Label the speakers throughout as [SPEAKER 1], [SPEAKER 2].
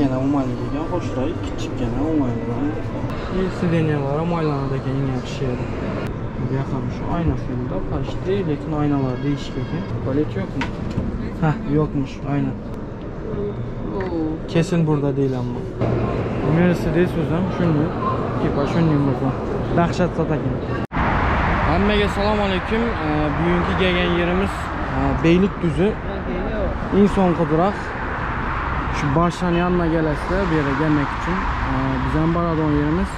[SPEAKER 1] Kiçgene umaýlyk eken hoşraý kiçikgene oňaýly. I sidenýalaram aýlanady eken iň ýagşy ýeri. Bu ýakam şu aýna şunda paçti lekin aýnalar değişik eken. Tuwalet ýokmy? Hah ýokmuş aýna. Kesin burada değil amma. Mercedes özem şuny tipa şuny bolsa. Dahşat zat eken. Hemmege salam aleyküm. Bugünkü gelgen yerimiz Beylikdüzü. Iň soňky durak. Şu başlan ýanyna gelesde bu ýere gelmek üçin bizem baradon ýerimiz.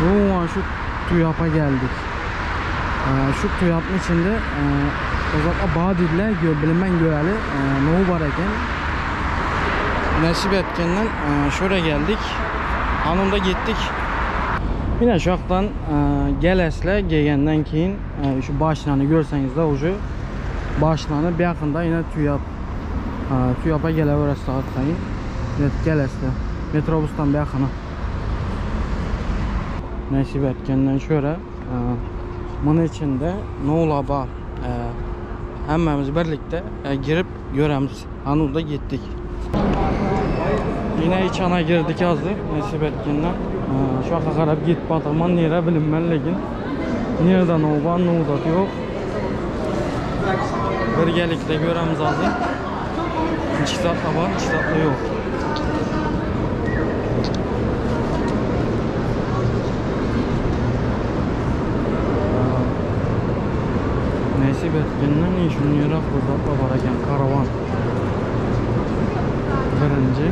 [SPEAKER 1] Bu şu Tuýapa geldik. Şu Tuýapyň içinde uzakda bar diýdiler, gör bilinmän göräli now bar eken. Nesip etkenden şöyle geldik. Anında gittik. Yine şu ýakdan gelesle gelenden keyin şu başlany görseňizde uje başlany bir ýakynda ýene Tuýap Tuýapa geleweresi arkaýyn. Net gelesle. Metrobusdan bir ýakyny. Nesip etkenden şöyle muny içinde nowlaba hemmemiz birlikde girip göremiz. Anulda gittik. Yine içana girdik azı nesip etkenden. Şu aka garap gitip batyrman nire bilinmez lekin. Nirede now bar, now zat yok. Birgelikde göremiz azı. Içki zatla bar, içki zatla yok. Nesip etgenden şunýarak bir zatla bar eken karawan. Birinji.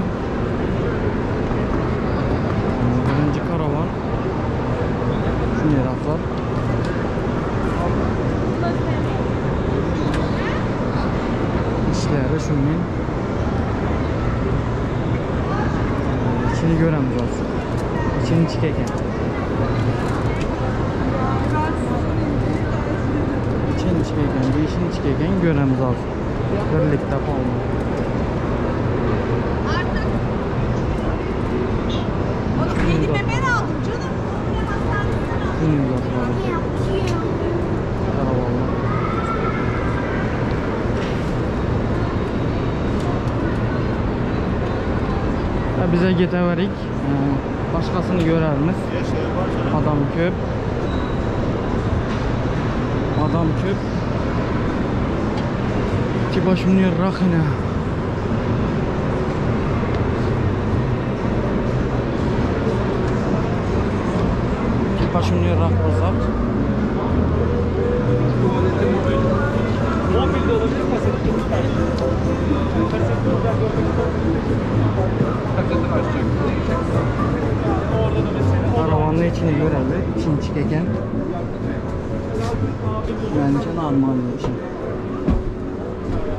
[SPEAKER 1] Birinji karawan. Şunýarak zat. İşleri şunun. İçini göremiz olsun. İçini çık eken. İçini çık eken, bir işini çık eken göremiz olsun. Birlikte polny.
[SPEAKER 2] Artık. Onu elime ben aldım canım.
[SPEAKER 1] Şunun zaten var eken. Karavanlar. Ya bize getiverik. Başkasını görermiz. Adam köp. Adam köp. Tipa şunu rakine. Tipa şunu rak bozat.
[SPEAKER 3] Mobilde olabilir, kasetli Kasetli model görmek ister Kasetini açacak. Orada da mesela.
[SPEAKER 1] Karavanın içini görelim. İçini çık eken. Bence normal için.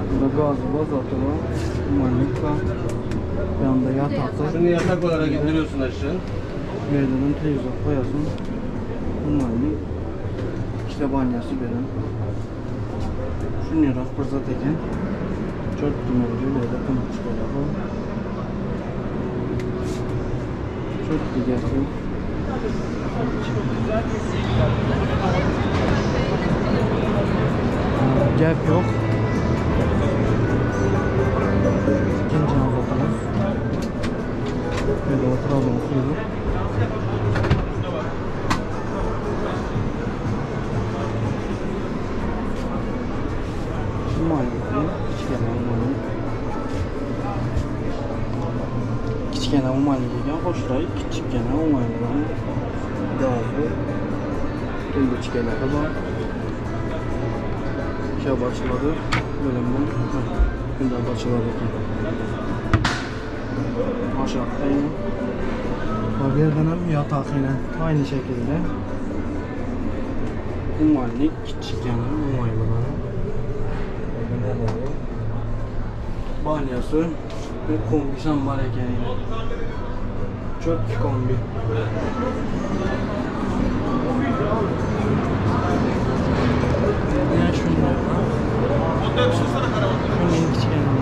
[SPEAKER 1] Burada gaz var, zatı var. Manika. Yanında yataklı.
[SPEAKER 4] Şunu yatak olarak indiriyorsun aşağı.
[SPEAKER 1] Yerden televizyon koyasın. Bunların işte banyosu benim. Şunu yarak bir zat eken. Çok dümenci bir yerde kınıkçılar var. Çok güzel. Gap yok. İkinci azatımız. Böyle oturalım oturalım. Malikli, kichkina umalik. Kichkina umalik ekan, qo'shiray, kichikgina umalik. Gazi, tumbuchkalari bor. Şöyle başladı. Bölümden. Bundan başladı ekan. Aşağıda yine. Bu yerden hem yatak yine aynı şekilde. Umalik kichikgina umaylıları. Banyosu ve kombisen var eken yine. Çok kombi. Yine şunlar var. Şunun kichkina.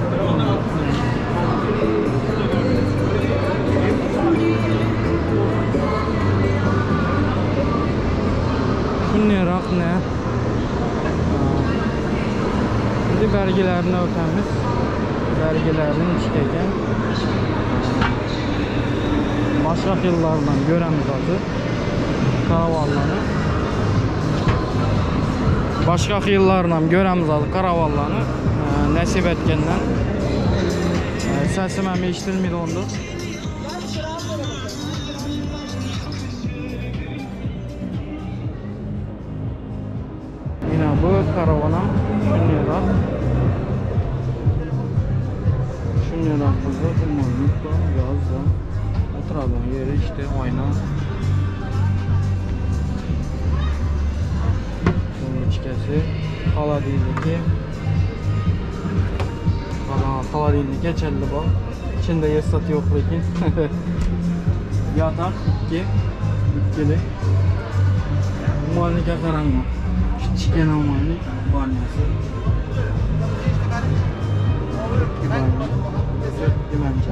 [SPEAKER 1] Şunyarak ne? Şimdi belgelerini ötemiz. Belgileriniň içki eken. Başga ýyllardan göremiz hazır. Karawanlary. Başga ýyllardan göremiz hazır karawanlary. Nesip etkenden. Sesim hem eşitilmedi onda. Yine bu karavanam şunýarak. Şunýarak bolsa ummanyk bar, gaz bar. Oturalım ýeri işte aýna. Tumbuçkası, holodilniki. Ana holodilnik geçerli bu. İçinde yasat yok lekin. Yatak 2. İkili. Umalnika qaranglar. Kichkina umalnik banyasi. Banyo. Menimcha.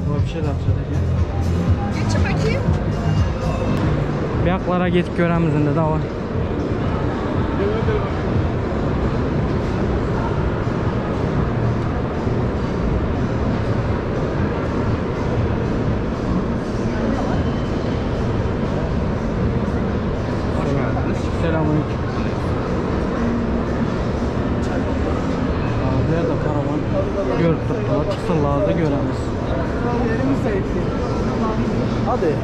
[SPEAKER 1] Вообще dahşat ekan.
[SPEAKER 2] Geçin bakayım.
[SPEAKER 1] Bu yoqlara ketib ko'ramiz endi, davay. Selamünaleyküm. Bu yerda karavan görüp turibdilar. Chiqsinlar da ko'ramiz.
[SPEAKER 3] Hadi.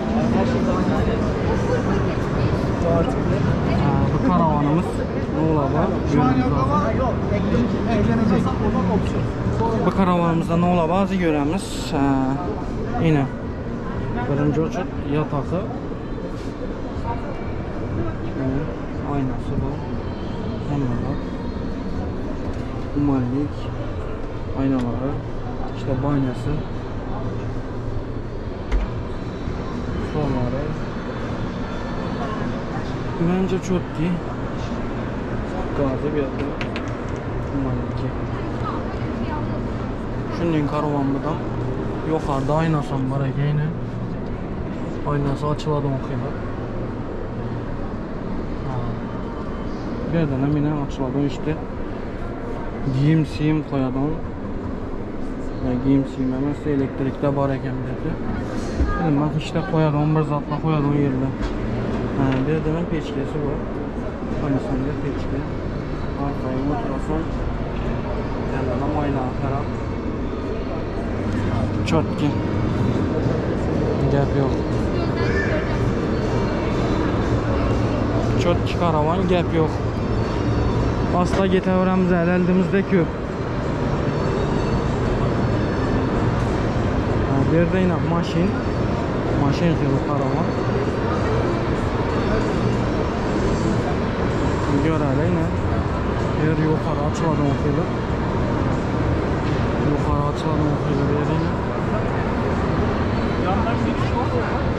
[SPEAKER 1] Ha, bu karavanımız ne ola
[SPEAKER 3] Şu an yok ama yok. Eklenecek.
[SPEAKER 1] Bu karavanımızda ne ola bazı göremiz. Ha, yine birinci uçut yatağı. Yine aynası bu. Onlarla. Umallik aynaları. İşte banyosu. Stolları. Bence çok iyi. Gazi bir yerda. Umalliki. Shunday karavanmidan yuqorida aynasi ham bor ekan yine. Aynasi ochiladi o'qiydi. Bu yerdan ham yine ochiladi işte. Giyim siyim qo'yadigan. Ya giyim siyim emas, elektrikda bor ekan bu yerda. Bilmem işte qo'yadigan bir zotlar qo'yadigan yerlar. Ha, bu yerda ham pechkasi bor. Konditsioner pechka. Arqaga o'tirasan. Yandan ham oynaga qarab. Чётки. Gap yo'q. Чётки karavan gap yo'q. Asla ketaveramiz hali oldimizda ko'p. Ha, bu yerda yine mashin. Mashin xili karavan. Ko'raylik yine. Yer yuqori ochiladigan xili. Yuqori ochiladigan xili bu yer yine.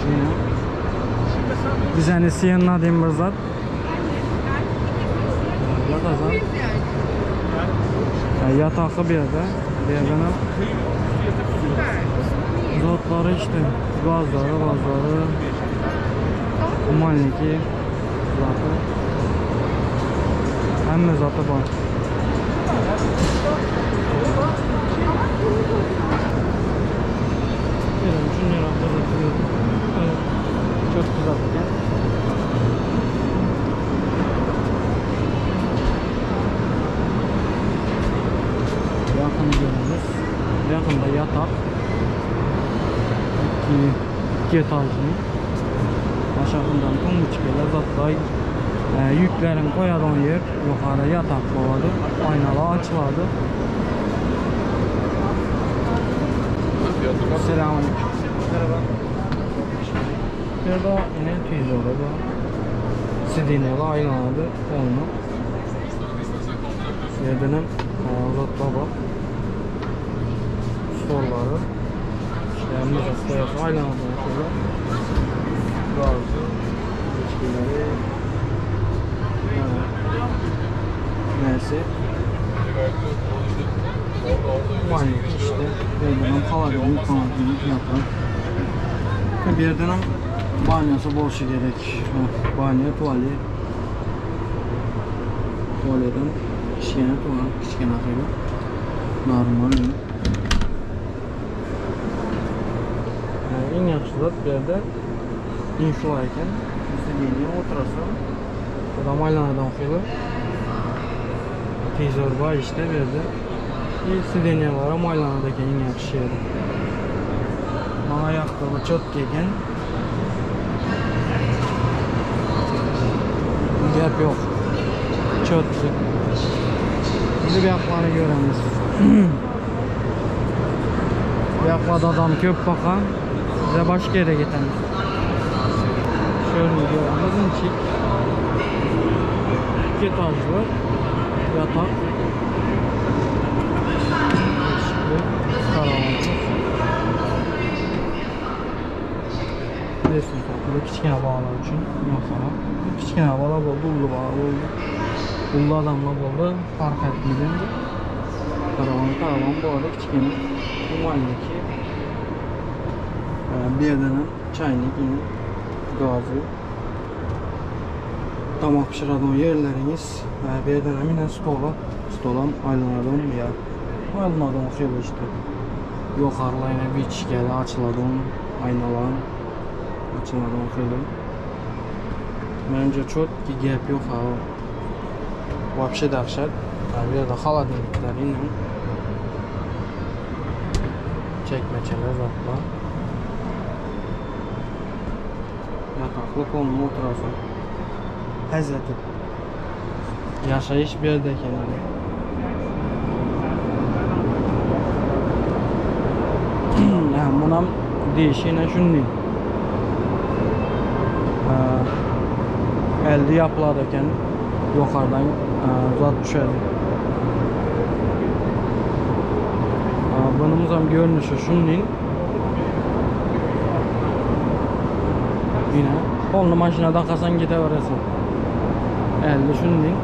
[SPEAKER 1] Yine. Bizani Sienna deyim bir zat. Yatasan. Ha, yatağı bu yerda. Bu yerdan ham zotlari işte. Gazları, gazları. Umalniki zoti. Hamma zoti bor. Benim shundayroq Çok güzel ekan. Yaqin ko'ramiz. Yaqinda yotoq. Ikki etajli. Aşağıdan tumbuchkalar, zotlar, yuklarni qo'yadigan yer, yuqori yotoq bo'ladi. Oynalar ochiladi. Selamünaleyküm. Merhaba. Bu yerda yine televizori bor. Sidinyalar aylanadi, polni. Bu yerdan ham zotlar bor. Stolları. İşte hamma zot qo'yasiz, aylanadi o'shalar. Gazi, ichkilari. Mana. Neyse. Banyo işte. Bir yerdan ham холодильник, холодильник yotoq. Bu yerdan ham banyosi bo'lishi kerak. Banyo, tualet. Tualet ham kichkina tualet, kichkina xili. Normal. Iň ýagşy zat bu ýerde infla eken. Sidenýe oturasaň, adam aýlanadan hyly. Tizor bar işte bu ýerde. I sidenýeler hem aýlanady eken iň ýagşy ýeri. Maňa ýakdy bu çotki eken. Gep ýok. Çotki. Indi bu ýaklary göremiz. Bu ýaklarda adam köp baka. Bize başga ýere gitemiz. Şöyle göremiz inçik. İki etajlı yatak. Işıklı karavanımız. Bilirsin tatlı kiçkine balalar üçün yoxsa kiçkine bala boldy, ully bala boldy. Ully adamlar boldy, fark etmez indi. Karavan karavan bolady kiçkine. Bu mahalledeki bir yerden hem çaynik yine gazi. Tamak pişiradigan yerleriniz. Bir yerden hem yine stola. Stolam aylanadon ya. Aylanadon xeyli işte. Yukarıda yine bir içkeli açıladon aynalan. Açıladon xeyli. Məncə çox ki gap yox ha. Vəbşə dəhşət. Bir yerdə холодильникləri ilə çəkməcələr zatlar. Yataqlı polnu oturasan. Həzz edib. Yaşayış bir yerdə ekan yani. Ha, bunam deyişi yine şunday. Əldə yapılar ekan, yuxarıdan zat düşədi. Bunumuz ham görünüşü şunday. Yine polnu maşinada qasan ketaverasan. Əldə şunday.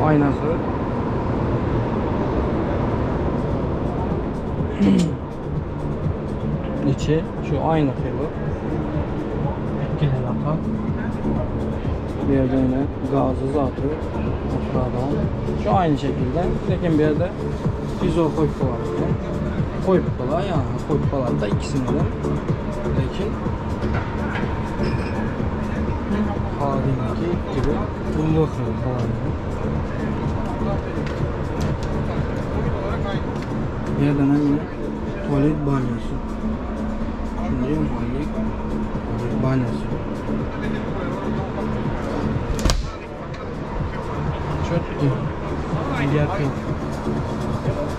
[SPEAKER 1] Aynası. İçi şu aynı xili. Ikkala yatak. Bir yerde yine gazı zatı oturadan. Şu aynı şekilde. Lekin bir yerde izol koyup koyar. Koyup koyar yani koyup koyar da ikisini de. Lekin Halindeki gibi ullu falan. Bir yerden hem yine tuvalet banyosu. Şimdi mahalle tuvalet banyosu. Çok iyi. Gap yok.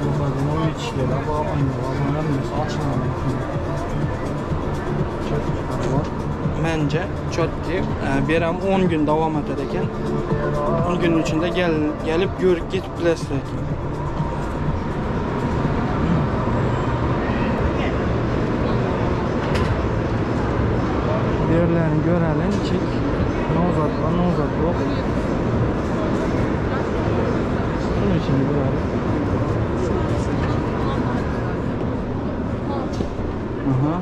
[SPEAKER 1] Yukarıdan o içkiler, bu aynalar, bunlar mesela açılmadı. Çok var. Məncə çotki. Bir ham 10 gün davam eder ekan. 10 gün içinde gelip görüp gidip bilesizler. Yerlerini görelim, çek. Ne uzat var, ne uzat yok. Şunun için görelim. Aha.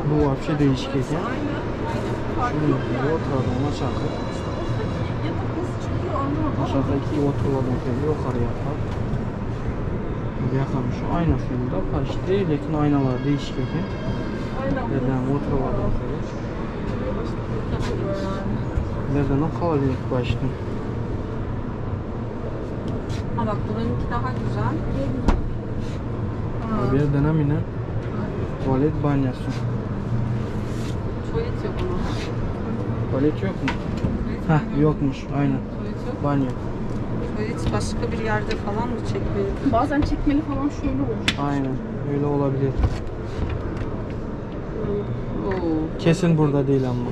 [SPEAKER 1] Bu vapşe değişik ekan. Şunu oturalım aşağı. Aşağıdaki oturalım şöyle yukarı yatak. Bu yakam şu ayna şurada paştı, lekin aynalar değişik ekan. Yerden oturalım şöyle. Yerden o холодильник başlı.
[SPEAKER 2] Ha bak buranınki daha güzel.
[SPEAKER 1] Bir yerden hem yine tuvalet banyosu.
[SPEAKER 2] Tuvalet yok ama.
[SPEAKER 1] Tuvalet yok mu? Heh, yokmuş aynen.
[SPEAKER 2] Tuvalet yok.
[SPEAKER 1] Banyo.
[SPEAKER 2] Tuvalet başka bir yerde falan mı çekmeli?
[SPEAKER 5] Bazen çekmeli falan şöyle olur.
[SPEAKER 1] Aynen öyle olabilir.
[SPEAKER 2] Oo.
[SPEAKER 1] Kesin burada değil ama.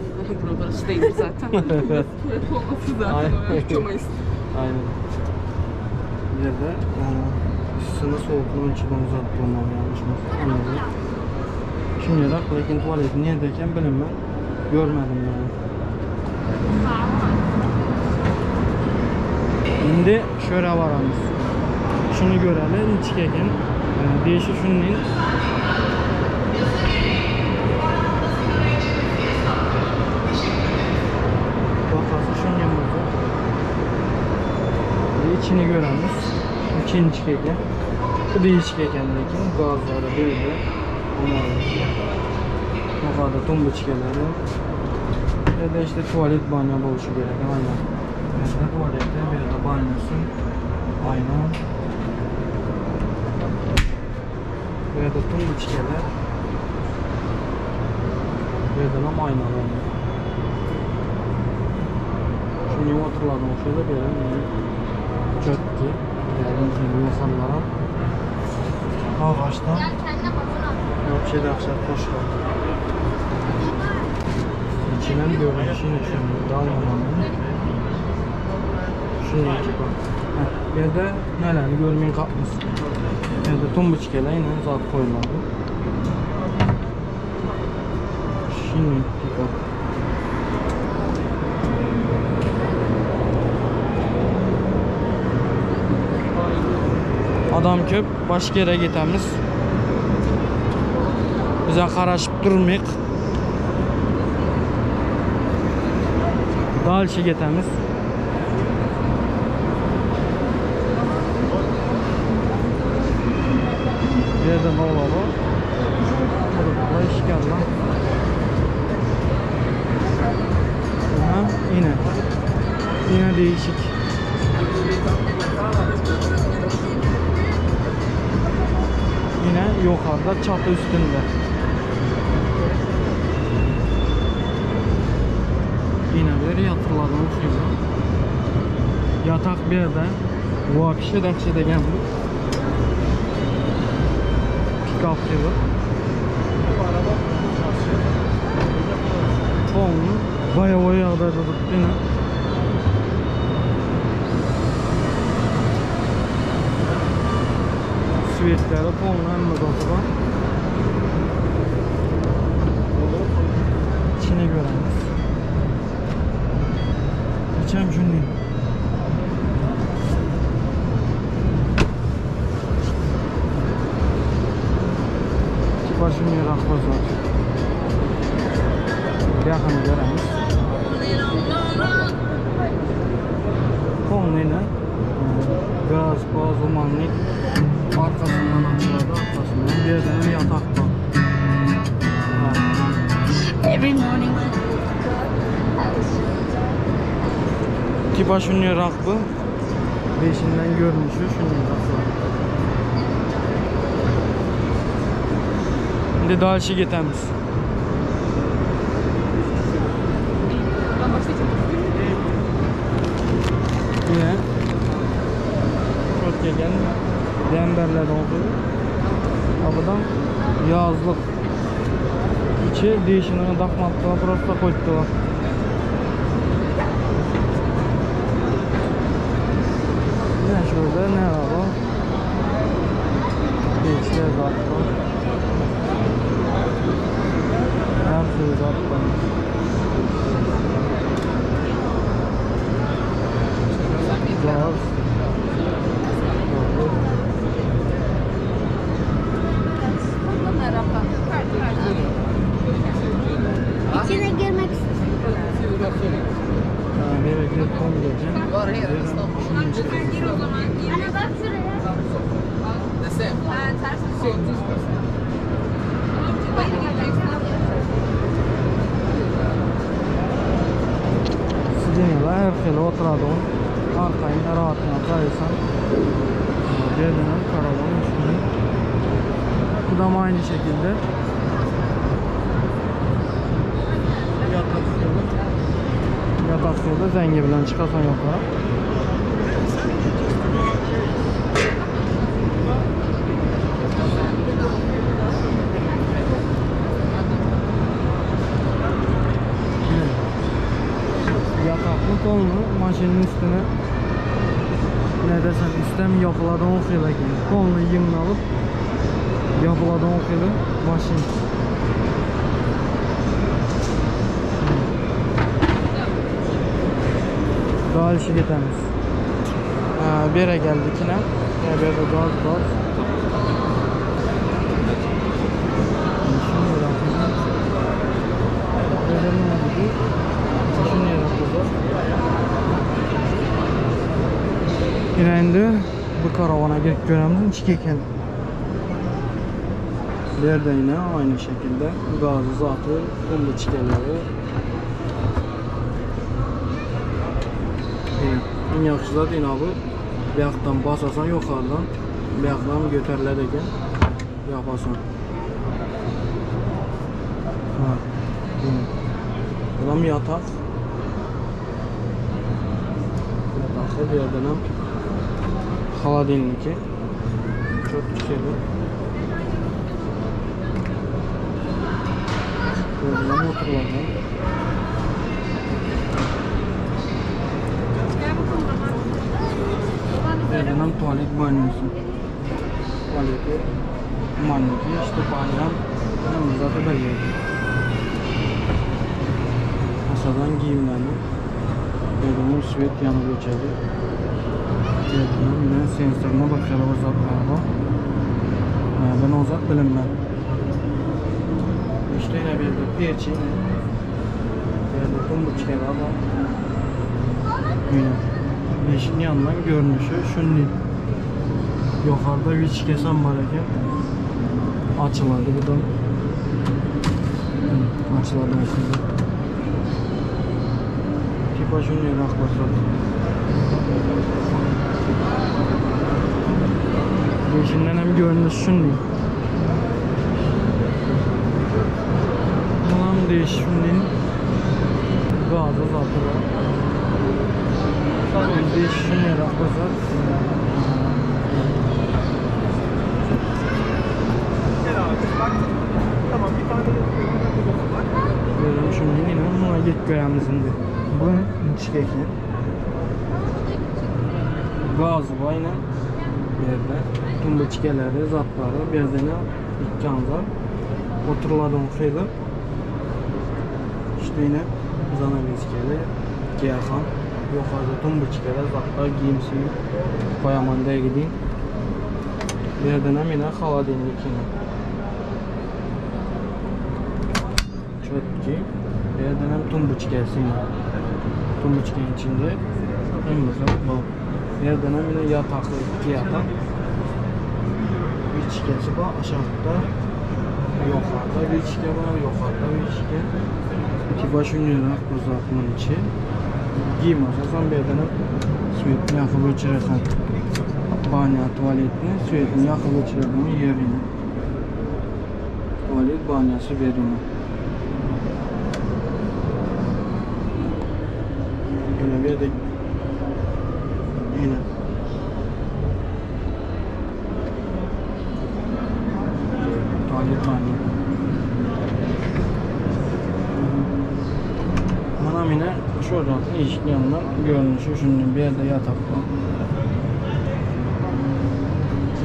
[SPEAKER 2] Burası değil zaten.
[SPEAKER 1] Evet.
[SPEAKER 2] Tuvalet olması zaten.
[SPEAKER 1] Aynen.
[SPEAKER 2] Uçamayız.
[SPEAKER 1] Aynen. Bir de ısını soğukluğun içinden uzattığım yanlış mı? Anladım. Şimdiye kadar lekin tuvalet neredeyken bilinmem. Görmedim yani. Şimdi şöyle varamız. Şunu görelim. Çıkarken. Değişi şunun. Bakası şunun yanında. İçini göremiz. İçi inçik eken. Bu değişik eken lekin gazlary belli. Yukarıda tumbuçkaları. Ya da işte tuvalet banyo boluşu gerek aynen. Bir de tuvaleti, bir de banyosu. Aynen. Bu yerda tumbuçkalar. Bu yerda ham aynalar. Shunga o'tiriladi o'xshaydi, bu yerda cho'tki. Yukarılar ham ağaçtan вообще dahşat qo'shgan. İçinden görünüşü shuni dalmamanın. Shunday tipa. Bu yerda nelarni ko'rmay qolibmiz. Bu yerda tumbuchkalar yine zat qo'yiladi. Shunday tipa. Odam ko'p, boshqa yerga ketamiz. Biza qarashib turmaylik. Дальше ketamiz. Bu yerda bolalar bor. Turiblar, ishkallar. Aha, yine. Yine değişik. Yine yukarıda çatı üstünde. Yine bir yatırlardan o'xshaydi. Yatak bir yerda. Вообще dahshat ekan bu. Pikap gibi. Polny boýawy ýagdaýda durupdy ine. Sweetleri polny hemme zady bar. İçini göremiz. İçem şunny. Tipa şunnyrak bozar. Ýakyn göremiz. Polny ine. Gaz, gaz, umannik. Arkasından açıldı, arkasından. Bir yerden bir yatak var. Ha.
[SPEAKER 6] Every morning when I woke up, I was so tired.
[SPEAKER 1] Tipa şunnyrak bu. Beşinden görünüşü şunnyrak bu. Şimdi дальше ketamiz.
[SPEAKER 5] Ben başta çektim.
[SPEAKER 1] Yine çok kelgan demberlardan o'xshaydi. Budan yazlık. İçi değişini takmabdi, просто qo'yibdi. Yine şurada ne var o? Değişikler zat var. Her türlü zat var. Gaz.
[SPEAKER 6] İçine girmek istiyorum.
[SPEAKER 1] Ha, nereye girip tam geleceğim.
[SPEAKER 6] Anne bak şuraya.
[SPEAKER 1] Sidinyalar her xil o'tiradi. Arqayın rahatına qaraysan. Bu yerdan ham karavan shuni. Bu da aynı şekilde. Yatak yolu. Yatak yolu zengi bilan chiqasan yuqori. Yataklı polnu maşının üstüne ne desem üstten yapıladan o'xshaydi ekan. Polni yig'nalib yapıladan o'xshaydi mashin. Дальше ketamiz. Ha, bu yerga keldik yine. Ya bu yerda gaz bor. Shuni Bu yerda nima dedi? Shuni bozor. Yine indi bu karavana girip göremiz niçik eken. Bu yerde yine aynı şekilde gazı zatı, tumbuçkeleri. Yine en yaxşı zat yine bu. Bu yoqdan basasan yuxarıdan, bu yoqdan götürülər ekan. Yapasan. Ha. Yine. Buram yatak. Yataklı bir yerden hem холодильники. Çok güzel. Böyle oturulalım.
[SPEAKER 5] Gel bakalım baba.
[SPEAKER 1] Yerden hem tuvalet banyosu. Tuvaleti, banyosu, işte banyo. Hem zaten bir yerde. Masadan giyimlerini. Yerden hem svet yanıp öçedi. Yerden hem yine sensörüne bakıyorlar o zatlara. Ben o zat bilinmem. İşte yine bir de peçi yine. Bir de tumbuçkalar var. Yine. Beşin yanından görünüşü şunun. Yukarıda bir kesen var ekan. Açıladı bu da. Açıladı aslında. Tipa shunday rahbar Beşinden hem görünüş shunday. Bunun değiş shunday. Gazı zatı var. Değiş shunday rahbar
[SPEAKER 3] Gel abi baktın mı? Tamam bir tane de bak.
[SPEAKER 1] Görünüş shunday yine buna git göremiz indi. Bu niçik ekan. Gazı var yine. Bu yerda tumbuçkaları, zatları, bu yerda yine ikki anzar. Oturuladığın xeyli. İşte yine zanaveskalı, giyaxan, yuxarıda tumbuçkalar, zatlar, giyim siyim qoyaman deyə gideyim. Bu yerdən hem yine холодильник yine. Çötki. Bu yerdən hem tumbuçkası yine. Tumbuçkanın içinde en güzel bu. Bu yerdən hem yine yataklı iki yatak. Bir çikesi var aşağıda. Yukarıda bir çike var, yukarıda bir çike. Tipa shunday bu zatning içi. Giyim asosan bu yerdan ham svetni yoqib o'chirasan. Banya, tualetni svetni yoqib o'chiradigan yerini. Tualet banyası berini. Yine bir yerda yine. Tualet banyo. Mana yine şuradan eshik yanından görünüşü shunday bu yerda yatak var.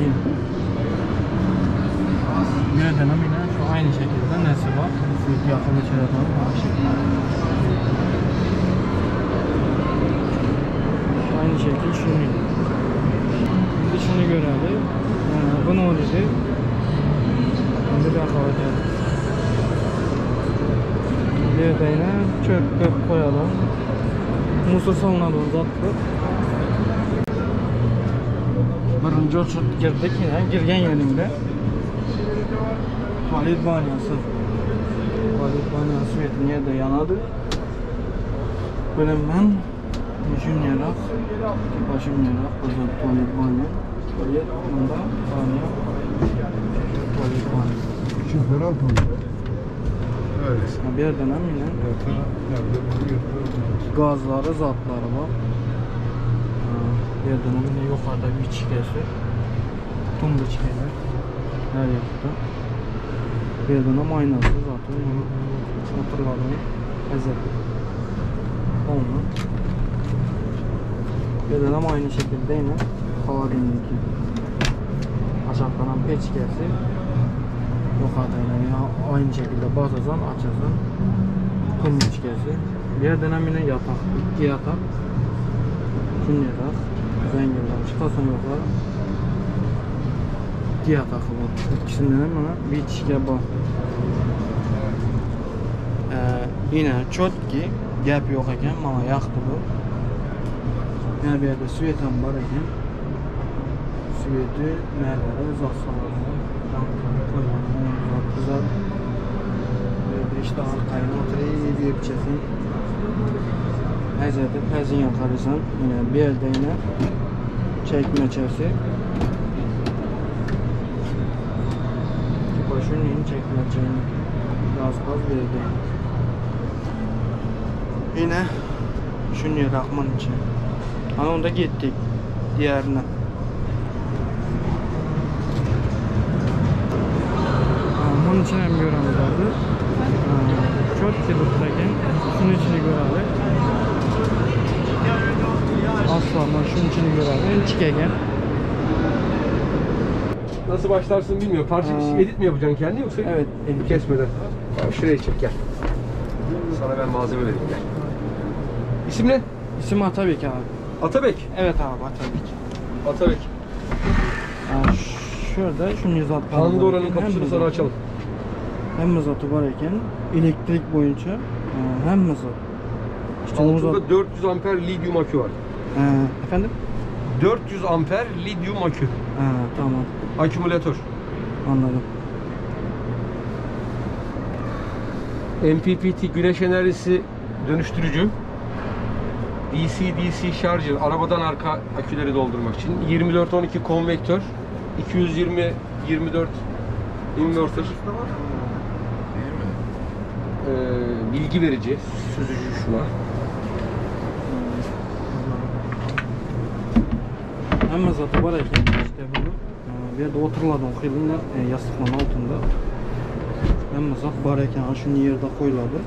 [SPEAKER 1] Yine. Bu yerdan ham yine şu aynı şekilde nesi var? Svet yoqib o'chiradigan aynı şekilde. Aynı şekil shunday. Endi shuni ko'radi. Buni o'zi Endi bu yoqqa o'tadi. Bu yerda yine çöp pöp qo'yadi. Musor solinadigan zot bu. Birinchi o'chib girdik yine girgan yeringda tualet banyası. Tualet banyası svetini yerda yonadi. Bilinman shundayroq, tipa shundayroq bir tualet banyo. Tualet bunda banyo. Tualet banyo.
[SPEAKER 7] Şu ferah mı? Öyle.
[SPEAKER 1] Ha, Bu yerdan ham yine
[SPEAKER 7] Yatağı nerede? Bunu yatağı.
[SPEAKER 1] gazları, zatları var. Ha, Bu yerdan ham yine yukarıda bir çikesi. Tumbuçkalar. Her yoqda. Bu yerdan ham aynası zaten bunu oturuladığın hazır. Olma. Bu yerdan ham aynı şekilde yine холодильники. Aşağıdan ham peçkesi. Yukarıda yine aynı şekilde basasan açasan. Tumbuçkası. Bu yerdan ham yine yatak, ikki yatak. Shundayroq. Zangildan chiqasan yuqori. Ikki yatağı bor. Ikkisinden ham mana vichka bor. Yine чётки gap yo'q ekan, mana yoqdi bu. Yana bu yerda svet ham bor ekan. Sweti, näleri, zaslonalary, ramkalary koýlan, zat, bu zat. Bir işte arkaýyn oturyp iýip içesiň. Häzir edip häzir ýakarsan. Ýene bir ýerde ýene çekmeçesi. Tipa şunuň çekmeçeni. Gaz gaz berdi. Ýene şuny rahman içi. Ana onda gitdik diğerine. Bunun için hem göremiz abi. Çok ki Şunun içini görelim. Asla ama şunun içini görelim. Çıkegen.
[SPEAKER 4] Nasıl başlarsın bilmiyorum. Parça
[SPEAKER 1] Ha.
[SPEAKER 4] edit mi yapacaksın kendi yoksa
[SPEAKER 1] Evet, edit.
[SPEAKER 4] kesmeden? Tamam, şuraya çek gel. Sana ben malzeme vereyim gel. İsim ne?
[SPEAKER 1] İsim Atabek abi.
[SPEAKER 4] Atabek.
[SPEAKER 1] Evet abi Atabek.
[SPEAKER 4] Atabek.
[SPEAKER 1] Ha, şurada şunu uzat.
[SPEAKER 4] Pandora'nın kapısını sana açalım.
[SPEAKER 1] Hem zatı var iken elektrik boyunca hem zat. İşte o zat.
[SPEAKER 4] Altında 400 amper lityum akü var.
[SPEAKER 1] He, efendim?
[SPEAKER 4] 400 amper lityum akü.
[SPEAKER 1] He, tamam.
[SPEAKER 4] Akümülatör.
[SPEAKER 1] Anladım.
[SPEAKER 4] MPPT güneş enerjisi dönüştürücü. DC-DC şarjı arabadan arka aküleri doldurmak için. 24-12 konvektör. 220 24 inverter.
[SPEAKER 7] Değil mi?
[SPEAKER 4] Ee, bilgi verici, süzücü şuna.
[SPEAKER 1] Hem zatı var iken işte bunu bir yerde oturulardan okuyalım yastıkların altında. Hem zat var iken şunu yerde koyuladı.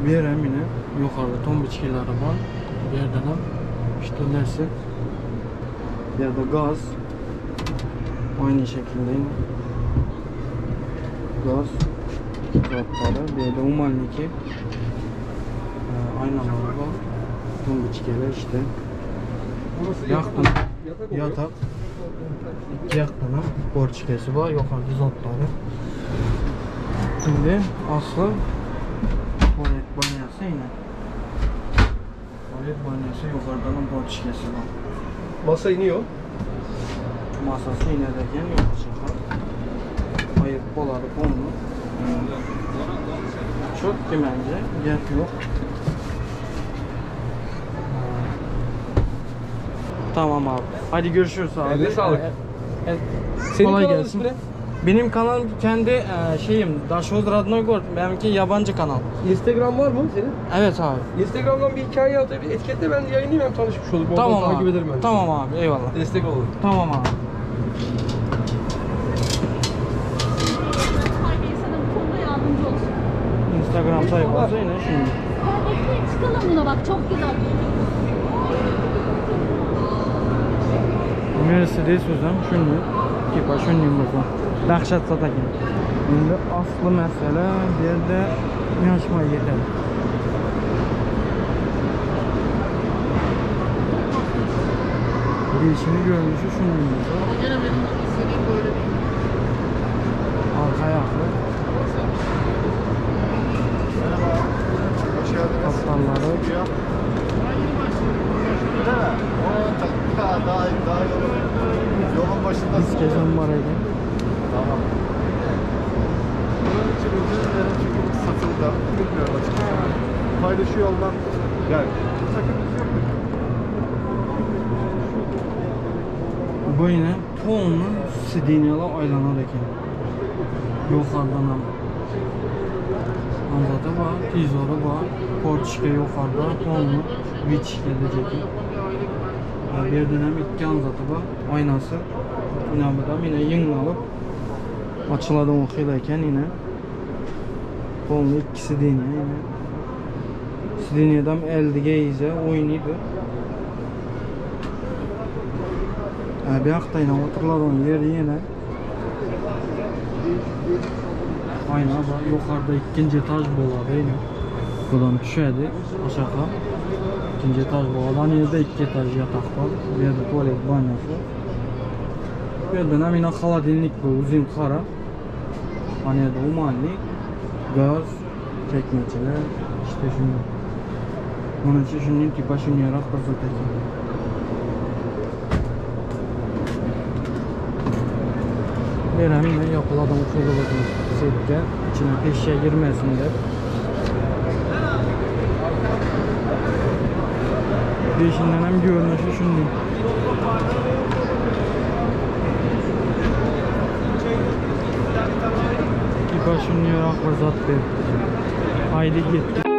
[SPEAKER 1] Bir yer hem yine yukarıda tombiçkileri var. Bir yerden hem işte nesi. Bir yerde gaz. Aynı şekilde yine. Gaz zatları. Bir yerde umalniki. Aynalar var. Tombiçkiler işte.
[SPEAKER 4] Burası
[SPEAKER 1] Yaktın.
[SPEAKER 4] Yatak oluyor.
[SPEAKER 1] Yatak. İki yaktan hem borçkesi var. Yukarıda zatları. Şimdi aslı tuvalet banyosu yine. Tuvalet banyosu yukarıdan borçkesi var.
[SPEAKER 4] Masa iniyor.
[SPEAKER 1] Masası yine derken yok çıkar. Hayır poları konulu. Çok ki bence. Gap yok. Tamam abi. Hadi görüşürüz abi.
[SPEAKER 4] Eline sağlık.
[SPEAKER 1] Evet.
[SPEAKER 4] Senin
[SPEAKER 1] Kolay
[SPEAKER 4] kanalın
[SPEAKER 1] gelsin.
[SPEAKER 4] ismi ne?
[SPEAKER 1] Benim kanal kendi şeyim Daşoz Radnoy Gord. Benimki yabancı kanal.
[SPEAKER 4] Instagram var mı senin?
[SPEAKER 1] Evet abi.
[SPEAKER 4] Instagram'dan bir hikaye at, bir etiketle ben yayınlayayım hem tanışmış olur. Oradan
[SPEAKER 1] Tamam
[SPEAKER 4] takip
[SPEAKER 1] abi.
[SPEAKER 4] ederim ben.
[SPEAKER 1] Tamam abi eyvallah.
[SPEAKER 4] Destek olun.
[SPEAKER 1] Tamam abi.
[SPEAKER 5] Harbiye sana bu konuda yardımcı olsun.
[SPEAKER 1] Instagram sayfası yine şimdi.
[SPEAKER 6] Ya bekle çıkalım buna bak çok güzel.
[SPEAKER 1] Mercedes o'zim shunday tipa shunday bo'lsa dahshat sotgan. Endi asli masala bu yerda yonishmay ketadi. Girişini görünüşü shunday bo'lsa.
[SPEAKER 5] Ama gene benim istediğim böyle değil.
[SPEAKER 1] Arka ayaklı
[SPEAKER 7] Hoş geldiniz.
[SPEAKER 1] kaptanları.
[SPEAKER 7] Öyle mi? Oo, daha, daha, daha yolun, yolun başındasın.
[SPEAKER 1] Diskejim var ekan.
[SPEAKER 7] Tamam. Bunun için özür dilerim çünkü bu satıldı. Bilmiyorum açıkçası. Paylaşıyor olmam yani sakıncası yok.
[SPEAKER 1] Bu yine polni sideniyalar aylanar ekan. Yuqoridan ham Anzatı var, tizori var, portishka yuqorida, polni vichka dejaki. Bu yerdan ham ikki anzatı var, oynasi. Yine bu da yine yengil açıladi o'xshaydi ekan yine. Polni ikki sideniya yine. Sideniyadan eldiga iza o'ynaydi. Bu yoqda yine o'tiriladigan yeri yine. Ayna bor, yuqorida ikkinchi etaj bo'ladi yine. Buradan tushadi aşağı. İkinci etaj bo'ladi. Ana yerda ikki etaj yotoq bor. Bu yerda tualet banyosi. Bu yerdan ham yine холодильник bu uzun qora. Ana yerda umallik, gaz, chekmachilar, işte shunday. Bunun için shunday tipa shundayroq bir zot ekan. Bu ýer hem ýokladan uçuryldy setka, içine peşe girmesin dep. Peşinden hem görnüşi şunday. Tipa şunday bir zat beripdir. Haydi gittik.